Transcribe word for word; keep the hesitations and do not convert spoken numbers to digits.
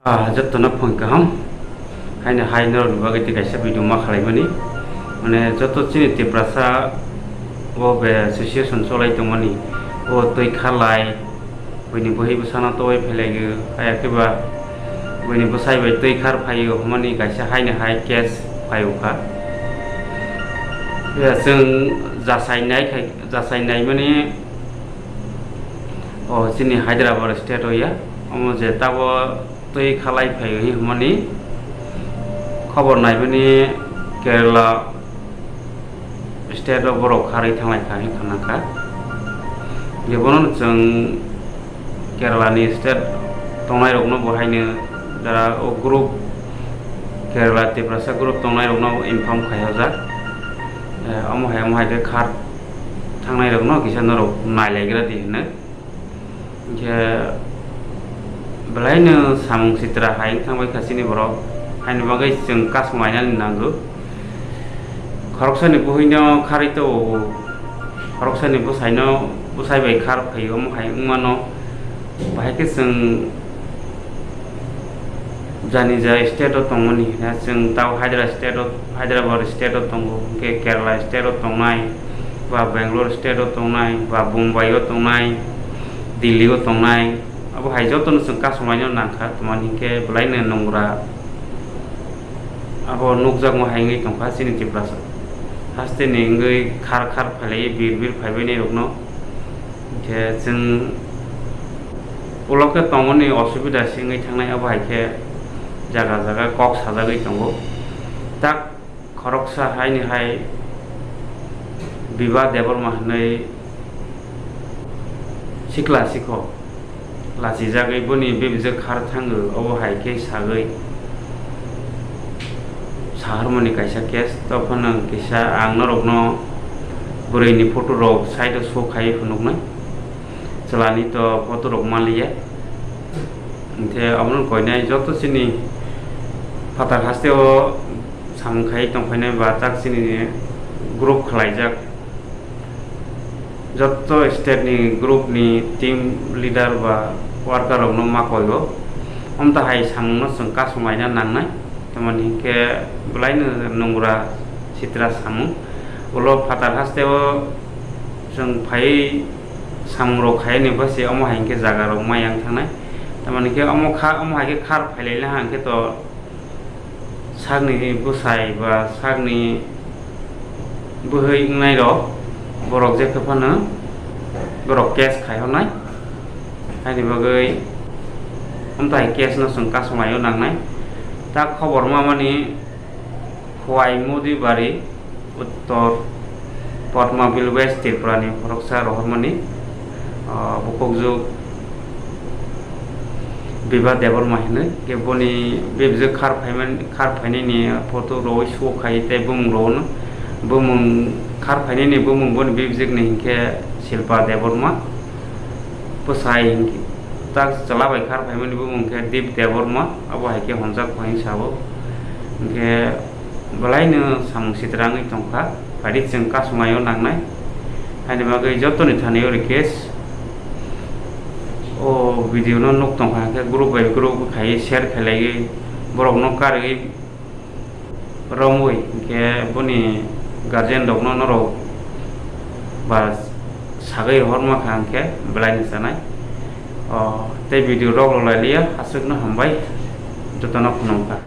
Ah, jotono phone kaham. Haino hai norokni bagwi tei kaisa video ma khalaimani. Mane joto chini Tiprasa o be association cholai tongmani. O twi khalai, buini bwhwi bwsano towai phailaio. Haya khe ba buini bwsai bai twi khar phaio hwnmani kaisa haino hai case phaio kha. Ya, chwng jasai nai khai, jasai naimani o chini Hyderabad state o ya. Omo je tabo twi khalai phai hwnmani khobor naibani Kerala state o borok kharwi thanglai kha hwnwi khna kha. Jebono chwng Kerala ni state tongnai rokno bo haino jara o group Kerala Tiprasa group tongnai rokno inform khai hojak. Eh, omo hai omo hai khe khar thangnai rokno kisa norok nailaigra di hwnwi. Hinkhe belaino samung sitra hai wng thangbai kha chini borok, haini bagwi chwng kasung lainani nango. Khoroksani buhwino kharwi to, khoroksani bwsaino, bwsai bai khar phaio, omo hai wngmano. Bahai khe chwng jani ja state o tongmani, chwng tao Hydra state o, Hyderabad state o tongo, hinkhe Kerala state o tongnai, ba Bangalore state o tongnai, ba Bombay o tongnai, Delhi o tongnai, abo hai jotono chwng kasunglaino nangkha, tamani hinkhe belaino nungra abo nukjakma hai wngwi tongkha chini Tiprasa. Hasteni wngwi khar khar phailaiwi bir bir phaibaini rokno. Hinkhe chwng ulo khe tongmani osubida se wngwi thangnai, abo hai khe jaga jaga kok sajagwi tongo. Tak khoroksa haini hai Biba Debbarma hwnwi sikla sikho lachijagwi boni bebijwk khar thango, obo hai khe sagwi saharmani kaisa case. Tophano kisa ang norokno bwrwini photo rok side o show khai phunuknai, chwlani to photo rok manliya. Hinkhe obono koinai joto chini phatar hasteo samung khai tongphainai ba tak chini group khwlaijak. Joto state ni group ni team leader ba worker rok no ma koi o. Amta hai samung no chwng kasung laina nangnai. Tamoni hinkhe belai no nungra sitra samung. Ulo phatar haste o chwng phai samung rok khai ni bwse omo hai hinkhe jaga rok ma yang thangnai. Tamoni hinkhe omo kha, omo hai khe khar phai lai na hinkhe to sakni bwsai ba sakni bwhwi wngnai rok, borok je khe phano borok case khai hwnai, haini bagwi amtai case no chwng kasung laio nangnai. Ta khobor mamani Khowai Modi Bari, Uttor Padmabil West Tripura ni khoroksa rohormani, ah, bukhukjwk Biba Debbarma hinwi, khe boni bebijwk khar phaimani, khar phainani photo rwi show khai tei bumung rwno, bumung khar phainani bumung boni bebijwkni hinkhe Shilpa Debbarma, bwsai hinkhe tak chwla bai khar phaimani bumung khe Deep Debbarma, abo hai khe honjak phaini sabo. Hinkhe belaino samung sitra wngwi tongkha, phaidi chwng kasunglaio nangnai. Haini bagwi jotoni thani o request, o video no nuk tongkha hinkhe group by group khai share khailaiwi borokno karwi romwi hinkhe boni guardian rokno norok ba sagwi rohorma kha hinkhe belaino chanai. O tei video rok rwlailiya, aswkno hambai, jotono khulumkha.